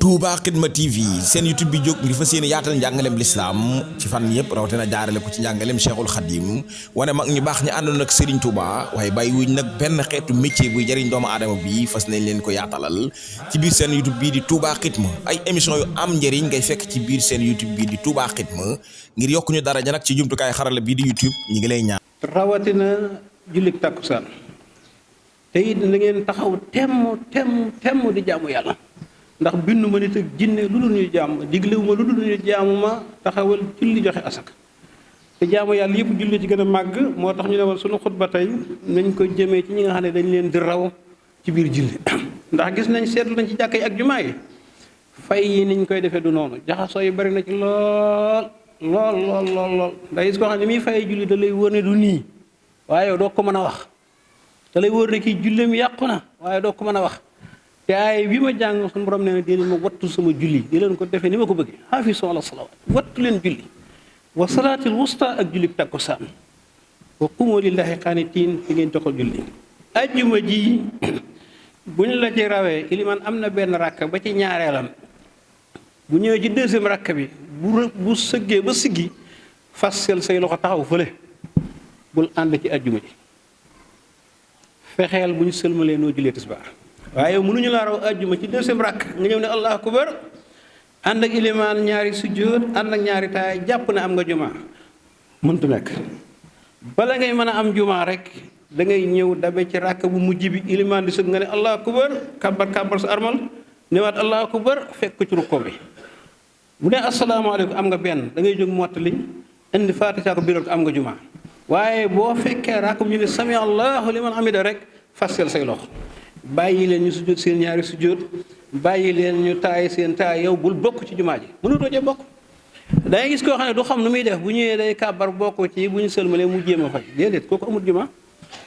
Touba Xidma TV seen YouTube bi jóg ngir fas yéene yaatal njàngaleem lislaam ci fan yëpp rawatina jaarale ko ci njàngaleem Cheikhul Khadim wane mag ñu baax ñi àndoon ak Serigne Touba waaye bàyyi wuñ nag benn xeetu métier buy jëriñ doomu aadama bi fas nañ leen ko yaatalal ci biir seen YouTube bii di Touba Xidma ay émission yu am njëriñ ngay fekk ci biir seen YouTube bii di Touba Xidma ngir yokk ñu daraja nag ci jumtukaay xarala bii di YouTube ñi ngi lay ñaan. rawatina jullit takkusaan te it na ngeen taxaw temm di jaamu yàlla. ndax bindu ma nit ak jinne lu dul ñu jaamu diglewu ma lu dul ñu jaamu ma taxawal julli joxe asaka te jaamu yàlla yëpp julli ci gën a màgg moo tax ñu ne woon sunu xutba tey nañ ko jëmee ci ñi nga xam ne dañ leen di raw ci biir julli ndax gis nañ seetlu nañ ci jàkka yi ak jumaa yi fay yi niñ koy defee du noonu jaxasoo yi bari na ci lool day gis koo xam ne muy fayee julli da lay wóor ne du nii waaye yow doo ko mën a wax da lay wóor ne kii julleem yàqu na waaye doo ko mën a wax te ay bi ma jàng suñu borom nee na dee leen ma wattu sama julli di leen ko defee ni ma ko bëggee xaafisu ala salawaat wattu leen julli wa salaatil wusta ak julli takkusaan wa qumu lillahi qaanitiin fi ngeen toxal julli ajjuma ji bu ñu la ci rawee iliman am na benn rakk ba ci ñaareelam bu ñëwee ci deuxième rakk bi bu sëggee ba siggi fassel say loxo taxaw fële bul ànd ci ajjuma ji fexeel bu ñu sëlmalee noo jullee tisbaar waaye mënuñu laa raw àjjuma ci deuxième rakk nga ñëw ne allahu akbar ànd ak ilimaan ñaari sujjóot ànd ak ñaari taay jàpp ne am nga jumaa mëntu nekk bala ngay mën a am jumaa rek da ngay ñëw dabe ci rakk bu mujj bi ilimaan di sëgg nga ne allahu akbar kabar sa armal newaat allahu akbar fekk ko ci rukkoo bi bu ne asalaamaaleykum am nga benn da ngay jóg mottali indi faatiha ko biral ko am nga jumaa waaye boo fekkee rakk bu ñu ne sami allahu liman hamida rek fasel say loxo bàyyi leen ñu sujjóot seen ñaari sujjóot bàyyi leen ñu taay seen taay yow bul bokk ci jumaa ji mënutoo cee bokk da ngay gis koo xam ne du xam nu muy def bu ñëwee day kàbbar bokk ci bu ñu sëlmalee mu jéem a fay déedéet kooku amul jumaa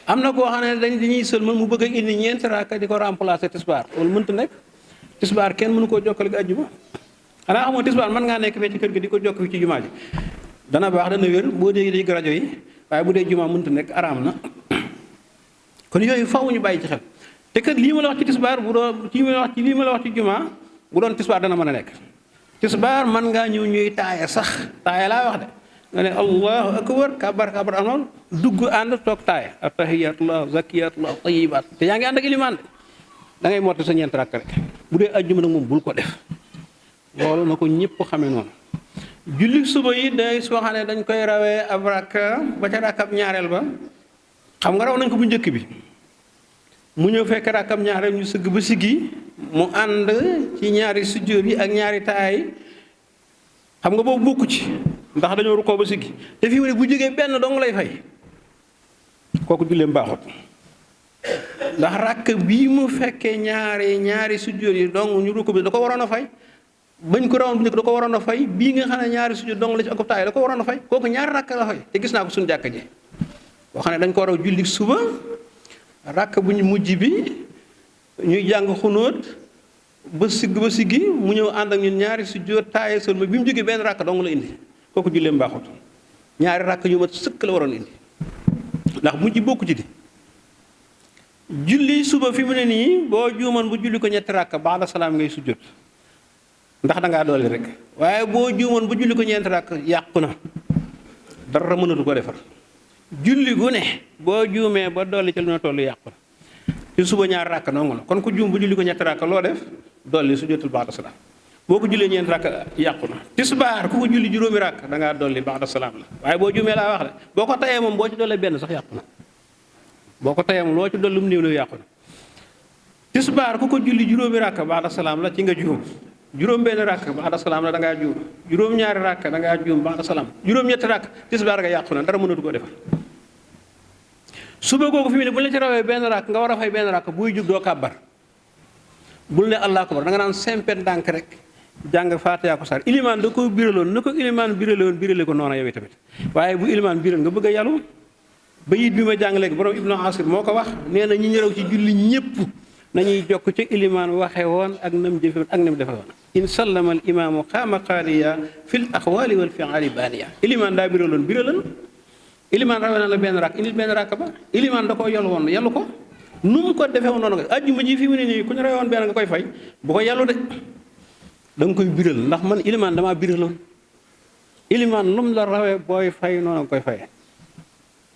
am na koo xam ne dañuy sëlmal mu bëgg a indi ñeenti raaka di ko remplacer tisbaar loolu mënta nekk tisbaar kenn mënu koo jokkale ak àjjuma xanaa xamoo tisbaar mën ngaa nekk fee ci kër gi di ko jokk fi ci jumaa ji dana baax dana wér boo dee dégg rajo yi waaye bu dee jumaa mënta nekk araam na kon yooyu faaw ñu bàyyi ci xel te kat lii ma la wax ci tisbaar bu doon lii ma la wax ci jumaa bu doon tisbaar dana mën a nekk tisbaar man ngaa ñëw ñuy taaya sax taaya laa wax de nga ne allahu akbar kabar amoon dugg ànd toog taaya attahiyatullah zakiyatullah tayibat te yaa ngi ànd ak ilimaan de da ngay motti sa ñeent rakk rek bu dee ajjuma nag moom bul ko def loolu na ko ñëpp xamee noonu julli suba yi day soo xam ne dañ koy rawee ab rakka ba ca rakkab ñaareel ba xam nga raw nañ ko bu njëkk bi mu ñëw fekk rakkam ñaareel ñu sëgg ba siggi mu ànd ci ñaari sujjóot yi ak ñaari taay xam nga boobu bokku ci ndax dañoo rukkoo ba siggi te fii mu ne bu jógee benn dong lay fay kooku julleem baaxut ndax rakk bii mu fekkee ñaari sujjóot yi dong ñu rukkoo bi da ko waroon a fay bañ ko rawoon bu njëkk da ko waroon a fay bii nga xam ne ñaari sujjóot dong la ci ak taay da ko waroon a fay kooku ñaari rakk la fay te gis naa ko suñu jàkka ji boo xam ne dañ ko war a julli suba rakk bu ñu mujj bi ñuy jàng xunóot ba siggi mu ñëw ànd ak ñun ñaari sujjóot taaye sëlma bi mu jógee benn rakk dong la indi kooku julleem baaxut ñaari rakk yu mat sëkk la waroon indi ndax mujj bokku ci di julli suba fi mu ne nii boo juuman bu julli ko ñetti rakk ba'da salaam ngay sujjóot ndax dangaa dolli rek waaye boo juuman bu julli ko ñeenti rakk yàqu na dara mënatu ko defar julli gu ne boo juumee ba dolli ci lu na tollu yàqu ci suba ñaari rakk noonu la kon ku juum bu julli ko ñetti rakk loo def dolli sujjóotul ba'da salaam boo ko jullee ñeenti rakk yàqu na tisbaar ku ko julli juróomi rakk da ngaa dolli ba'da salaam la waaye boo juumee laa wax de boo ko tayee moom boo ci dollee benn sax yàqu na boo ko tayee moom loo ci dolli mu néew yàqu na tisbaar ku ko julli juróomi rakk ba'da salaam la ci nga juum juróom benn rakk ba'da salaam la da ngaa juum juróom ñaari rakk da ngaa juum ba'da salaam juróom ñetti rakk tisbaar nga yàqu na dara mënatu ko defal suba googu fi mu ne bu la ci rawee benn rakk nga war a fay benn rakk buy jug doo kàbbar bul ne allahu akbar da nga naan sempet ndànk rek jàng faatiha ko saar ilimaan da ko biraloon na ko ilimaan birale ko noona yow tamit waaye bu ilimaan biral nga bëgg a yàllu bayit bi ma jàng léegi borom ibnu asir moo ko wax nee na ñi raw ci julli ñëpp nañuy jokk ci ilimaan waxe woon ak nam jëfe ak nam defe woon in sallama al imaamu qaama qaaliya fil aqwaali wal fi'aali baaniya ilimaan daa biraloon ilimaan rawee na la benn rakk indil benn rakk ba ilimaan da koo yàllu woon yàllu ko nu mu ko defee woon noonu nga ajjuma ji fi mu ne nii ku ñu rawee woon benn nga koy fay bu ko yàllu de da nga koy biral ndax man ilimaan damaa biraloon ilimaan lum la rawee booy fay noonu nga koy fayee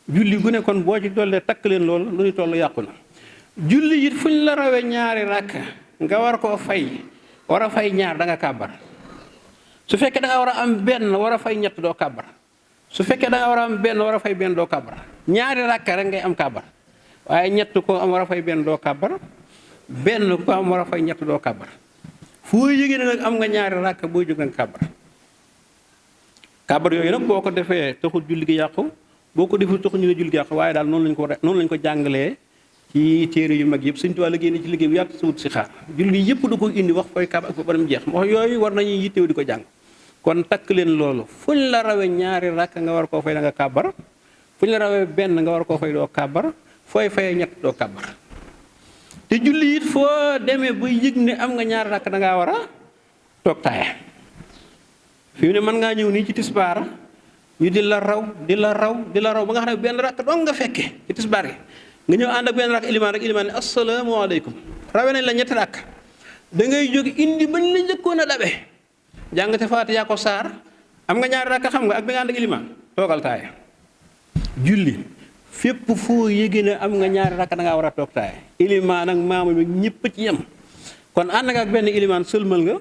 julli gu ne kon boo ci dollee takk leen loolu lu ñu toll yàqu na julli it fu ñu la rawee ñaari rakk nga war koo fay war a fay ñaar da nga kàbbar su fekkee da nga war a am benn war a fay ñett doo kàbbar su fekkee da nga war a am benn war a fay benn doo kàbbar ñaari rakk rek ngay am kàbbar waaye ñett ko am war a fay benn doo kàbbar benn ko am war a fay ñett doo kàbbar foo yëgee ne nag am nga ñaari rakk booy jóg nga kàbbar kàbbar yooyu nag boo ko defee taxul julli gi yàqu boo ko deful taxul ñu ne julli gi yàqu waaye daal noonu lañ ko jàngalee ci téere yu mag yëpp Sëñ Tuubaa la génne ci liggéey bu yàgg sa wut si xaar julli yëpp da ko indi wax fooy kàbbar ak fa baram jeex wax yooyu war nañuy yittew di ko jàng kon takk leen loolu fuñ la rawee ñaari rakk nga war koo fay da nga kàbbar fuñ la rawee benn nga war koo fay doo kàbbar fooy fayee ñett doo kàbbar te julli it foo demee ba yëg ne am nga ñaari rakk da ngaa war a toog taaya fi mu ne mën ngaa ñëw nii ci tisbaar ñu di la raw ba nga xam ne benn rakk dong nga fekke ci tisbaar yi nga ñëw ànd ak benn rakk ilimaan rek ilimaan ne asalaamaaleykum rawee nañ la ñetti rakk da ngay jóg indi bañ la njëkkoon a dabe jàngate Faatiha ko saar am nga ñaari rakk xam nga ak bi nga ànd ak ilimaan toogal taaya julli fépp foo yéege ne am nga ñaari rakk da ngaa war a toog taaya ilimaan ak maamu bi ñëpp ci yem kon ànd nga ak benn ilimaan sëlmal nga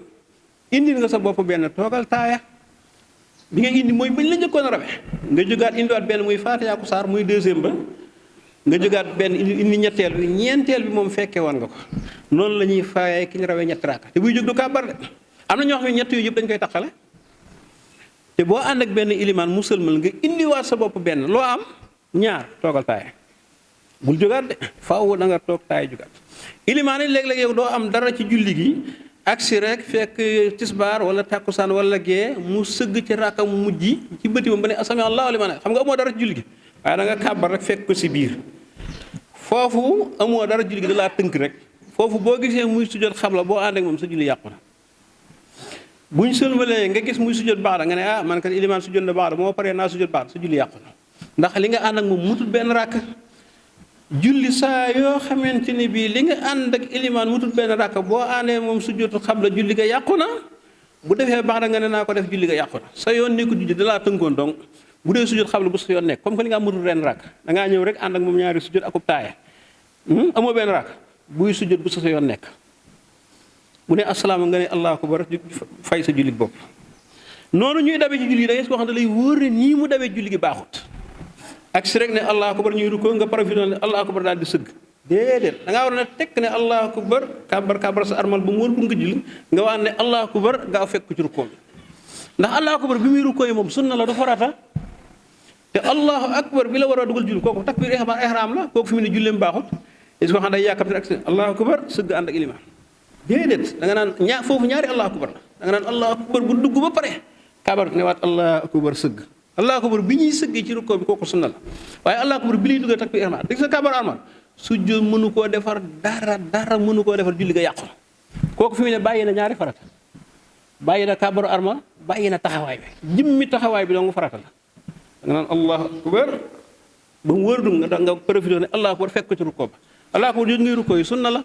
indi nga sa bopp benn toogal taaya bi nga indi mooy bañ la njëkkoon a rawe nga jógaat indiwaat benn muy Faatiha ko saar muy deuxième ba nga jógaat benn indi ñetteel bi ñeenteel bi moom fekke woon nga ko noonu la ñuy fayee ki ñu rawee ñetti rakk te buy jóg du kàbbar de am na ñoo xam ne ñett yooyu yëpp dañ koy taqale te boo ànd ak benn ilimaan mu sëlmal nga indiwaat sa bopp benn loo am ñaar toogal taaya bul jógaat de faaw da nga toog taaya jógaat ilimaan yi léeg-léeg yow doo am dara ci julli gi agsi rek fekk tisbaar wala takkusaan wala gee mu sëgg ci rakka mu mujj ci bëti ba ne sami Allahu liman xam nga amoo dara ci julli gi waaye da nga kàbbar rek fekk ko si biir foofu amoo dara julli gi da laa tënk rek foofu boo gisee muy sujjóot xabla boo ànd ak moom sa julli yàqu na buñ sëlmalee nga gis muy sujjóot baax da nga ne man kat ilimaan sujjóot na baax da moo paree naa sujjóot baax sa julli yàqu na ndax li nga ànd ak moom mutul benn rakk julli saa yoo xamante ni bii li nga ànd ak ilimaan mutul benn rakk boo àndee moom sujjóotu xabla julli ga yàqu na bu defee baax da nga ne naa ko def julli ga yàqu na sa yoon nekku julli da laa tënkoon donc bu dee sujjóot xabla bu sa yoon nekk comme que li nga mutul benn rakk da ngaa ñëw rek ànd ak moom ñaari sujjóot akub taaya amoo benn rakk buy sujjóot bu sa yoon nekk bu ne asalaama nga ne allahu akbar fay sa julli bopp noonu ñuy dabe ci julli da ngay ko xam ne lay wóor ne nii mu dabee julli gi baaxut ak si rek ne allahu akbar ñuy rukkoo nga profité ne allahu akbar daal di sëgg déedéet da ngaa war a ne tekk ne allahu akbar kabar sa armal bu mu wër bu nga julli nga wax ne allahu akbar gaaw fekk ci rukkoo bi ndax allahu akbar bi muy rukkoo yi moom sunna la du farata te allahu akbar bi la war a dugal julli kooku takbir ihram la kooku fi mu ne julleem baaxut is ko xam ne day yàkkamte ak allahu akbar sëgg ànd ak ilimaan déedéet da nga naan foofu ñaari allahu akbar la da nga naan allahu akbar bu dugg ba pare kabar ne waat allahu akbar sëgg allahu akbar bi ñuy sëggee ci rukkoo bi kooku sunna la waaye allahu akbar bi lay dugal takbir ihram dégg sa kabar armal sujjóot mënu koo defar dara mënu koo defar julli ga yàqu kooku fi mu ne bàyyi na ñaari farata bàyyi na kabaru armal bàyyi na taxawaay bi jëmmi taxawaay bi doo nga farata la da nga naan allahu akbar ba mu wër du nga profité ne allahu akbar fekk ko ci rukkoo ba allahu akbar yooyu ngay rukkoo yi sunna la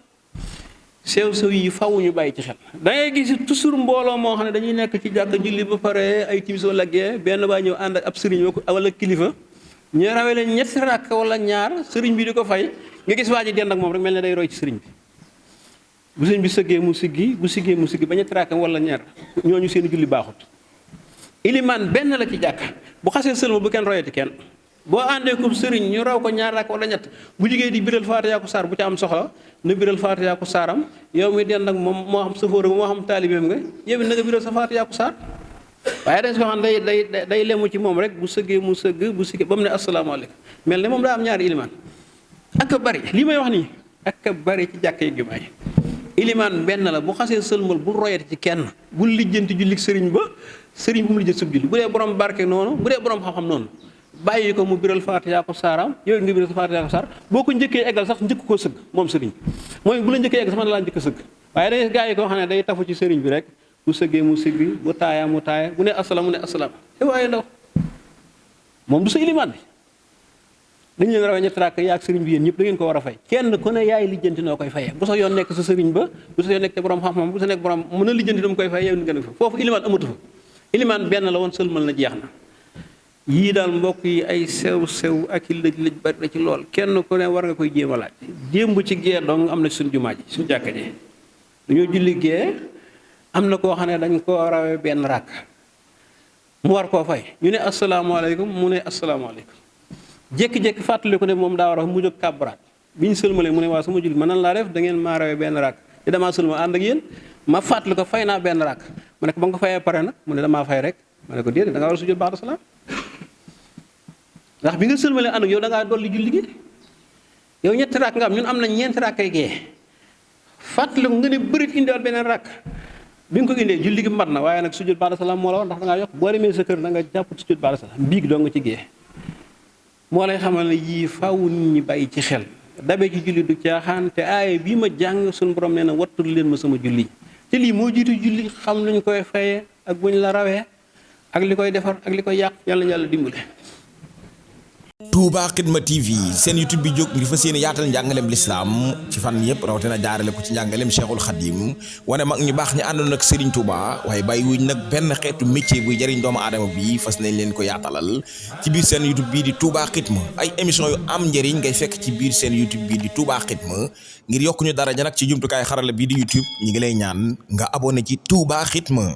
sew yi faw ñu bàyyi ci xel da ngay gis toujours mbooloo moo xam ne dañuy nekk ci jàkk julli ba pare ay timis wala gee benn baa ñëw ànd ak ab sëriñ wala kilifa ñu rawee leen ñetti rakk wala ñaar sëriñ bi di ko fay nga gis waa ji dend ak moom rek mel ne day roy ci sëriñ bi bu sëriñ bi sëggee mu siggi bu siggee mu siggi ba ñetti rakk wala ñaar ñooñu seen julli baaxut ilimaan benn la ci jàkk bu xasee sëlma bu kenn royati kenn boo àndee ko sëriñ ñu raw ko ñaar rakk wala ñett bu jigéen di biral Faatiha ko saar bu ca am soxla na biral Faatiha ko saaram yow mi den nag moom moo xam safóora moo xam taalibeem nga yow it na nga biral sa Faatiha ko saar waaye dañ ko xam day lemu ci moom rek bu sëggee mu sëgg bu siggee ba mu ne asalaamaaleykum mel ne moom daa am ñaari ilimaan ak a bari lii may wax nii ak a bari ci jàkk yi jumaa yi ilimaan benn la bu xasee sëlmal bu royati ci kenn bul lijjanti jullik sëriñ ba sëriñ bu mu lijjanti sab julli bu dee borom barke noonu bu dee borom xam-xam noonu bàyyi ko mu biral Faatiha ko saaram yow nga biral sa Faatiha ko saar boo ko njëkkee eggal sax njëkk koo sëgg moom sëriñ mooy bu la njëkkee eggal sax mën na laa njëkk a sëgg waaye da ngay gaa yi koo xam ne day tafu ci sëriñ bi rek bu sëggee mu siggi bu taaya mu taaya bu ne asalaam mu ne asalaam te waaye ndaw moom du sa ilimaan bi dañu leen rawee ñetti rakk yaa ak sëriñ bi yéen ñëpp da ngeen ko war a fay kenn ku ne yaay lijjanti noo koy fayee bu sa yoon nekk sa sëriñ ba bu sa yoon nekk te borom xam-xam bu sa nekk borom mën a lijjanti dama koy fay yow ni nga fa foofu ilimaan amatu fa ilimaan benn la woon sëlmal na jeex na yii daal mbokk yi ay sew ak i lëj bari na ci lool kenn ku ne war nga koy jéem a laaj démb ci gee dong am na suñ jumaa ji suñ jàkka ji dañoo julli gee am na koo xam ne dañ koo rawee benn rakk mu war koo fay ñu ne asalaamaaleykum mu ne asalaamaaleykum jékki-jékki fàttali ko ne moom daa war a mu jóg kàbbaraat bi ñu sëlmalee mu ne waa sama julli ma nan laa def da ngeen maa rawee benn rakk te damaa sëlma ànd ak yéen ma fàttali ko fay naa benn rakk ma ne ko ba nga ko fayee pare nag mu ne damaa fay rek ma ne ko déedéet da nga war a sujjóot ba'da salaam ndax bi nga sëlmalee ànd ak yow da ngaa dolli julli gi yow ñetti rakk nga am ñun am nañ ñeenti rakk ay gee fàttali ko nga ne bërit indiwaat beneen rakk bi nga ko indee julli gi mat na waaye nag sujjóot ba'da salaam moo la war ndax da ngaa yokk boo demee sa kër da nga jàpp sujjóot ba'da salaam bii doo nga ci gee moo lay xamal ne yii faaw nit ñi bàyyi ci xel dabe ci julli du caaxaan te aaya bii ma jàng suñu borom nee na wattul leen ma sama julli te lii moo jiitu julli xam luñ koy fayee ak buñ la rawee ak li koy defar ak li koy yàq yàlla na yàlla dimbale. Touba Xidma TV seen YouTube bi jóg ngir fas yéene yaatal njàngaleem lislaam ci fan yëpp rawatina jaarale ko ci njàngaleem Cheikhul Khadim wane mag ñu baax ñi àndoon ak Serigne Touba waaye bàyyi wuñ nag benn xeetu métier buy jëriñ doomu aadama bi fas nañ leen ko yaatalal ci biir seen YouTube bii di Touba Xidma ay émission yu am njëriñ ngay fekk ci biir seen YouTube bii di Touba Xidma ngir yokk ñu daraja nag ci jumtukaay xarala bii di YouTube ñi ngi lay ñaan nga abonné ci Touba Xidma.